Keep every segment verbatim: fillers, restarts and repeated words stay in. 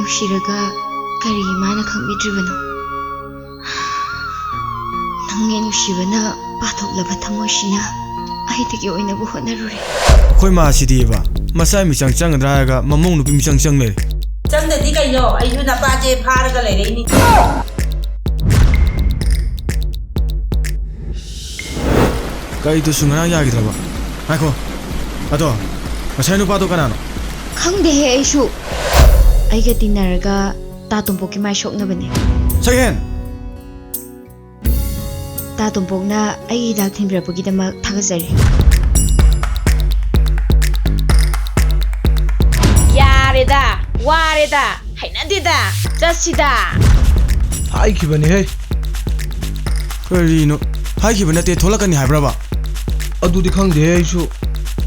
ꯅꯨꯡꯁꯤꯔꯒ ꯀꯔꯤꯒꯤ ꯃꯥꯅ ꯈꯪꯕꯤꯗ꯭ꯔꯤꯕꯅꯣ? ꯅꯪꯒꯤ ꯅꯨꯡꯁꯤꯕꯅ ꯄꯥꯊꯣꯛꯂꯕ ꯊꯃꯣꯏꯁꯤꯅ ꯑꯩꯗꯒꯤ ꯑꯣꯏꯅꯕ ꯍꯣꯠꯅꯔꯨꯔꯦ꯫ ꯑꯩꯈꯣꯏ ꯃꯥꯁꯤꯗꯤꯕ, ꯃꯆꯥ ꯃꯤꯆꯪ ꯆꯪꯒꯗ꯭ꯔꯥ ꯍꯥꯏꯔꯒ ꯃꯃꯧ ꯅꯨꯄꯤ ꯃꯤꯆꯪ ꯆꯪ ꯂꯩꯔꯦ꯫ ꯆꯪꯗꯗꯤ ꯀꯩꯅꯣ? ꯑꯩꯁꯨ ꯅꯄꯥꯁꯦ ꯐꯥꯔꯒ ꯂꯩꯔꯛꯏꯅꯤ꯫ ꯀꯩꯗꯨꯁꯨ ꯉꯔꯥꯡ ꯌꯥꯈꯤꯗ꯭ꯔꯕ? ꯉꯥꯏꯈꯣ, ꯑꯗꯣ ꯉꯁꯥꯏ ꯅꯨꯄꯥꯗꯣ ꯀꯅꯥꯅꯣ? ꯈꯪꯗꯦꯍꯦ ꯑꯩꯁꯨ꯫ ꯑꯩꯒ ꯇꯤꯟꯅꯔꯒ ꯇꯥ ꯇꯣꯝꯄꯣꯛꯀꯤ ꯃꯥꯏ ꯁꯣꯛꯅꯕꯅꯦ꯫ ꯁꯛꯍꯦꯟ! ꯇꯥ ꯇꯣꯝꯄꯣꯛꯅ ꯑꯩꯒꯤ ꯍꯤꯗꯥꯛ ꯊꯤꯟꯕꯤꯔꯛꯄꯒꯤꯗꯃꯛ ꯊꯥꯒꯠꯆꯔꯤ꯫ ꯌꯥꯔꯦꯗ, ꯋꯥꯔꯦꯗ, ꯍꯩꯅꯗꯦꯗ, ꯆꯠꯁꯤꯗ꯫ ꯍꯥꯏꯈꯤꯕꯅꯤꯍꯦ꯫ ꯀꯔꯤꯅꯣ? ꯍꯥꯏꯈꯤꯕ ꯅꯠꯇꯦ, ꯊꯣꯛꯂꯛꯀꯅꯤ ꯍꯥꯏꯕ꯭ꯔꯕ? ꯑꯗꯨꯗꯤ ꯈꯪꯗꯦꯍꯦ ꯑꯩꯁꯨ꯫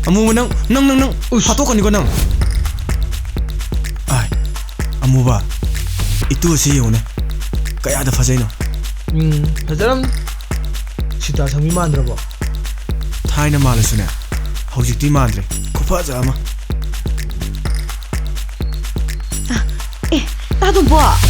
ꯑꯃꯨꯕ, ꯅꯪ ꯅꯪ ꯅꯪ ꯅꯪ ꯎꯁ꯫ ꯍꯥꯠꯇꯣꯛꯀꯅꯤꯀꯣ ꯅꯪ꯫ ꯑꯥꯏ, ꯑꯃꯨꯕ, ꯏꯇꯨ ꯑꯁꯤ ꯌꯦꯡꯉꯨꯅꯦ, ꯀꯌꯥꯗ ꯐꯖꯩꯅꯣ꯫ ꯎꯝ, ꯐꯖꯔꯝꯅꯤ꯫ ꯁꯤꯇꯥ ꯁꯪꯕꯤ ꯃꯥꯟꯗ꯭ꯔꯕꯣ? ꯊꯥꯏꯅ ꯃꯥꯜꯂꯁꯨꯅꯦ, ꯍꯧꯖꯤꯛꯇꯤ ꯃꯥꯟꯗ꯭ꯔꯦ꯫ ꯈꯨꯐꯖ ꯑꯃ꯫ ꯑꯦ, ꯇꯥ ꯇꯣꯝꯄꯣꯛ!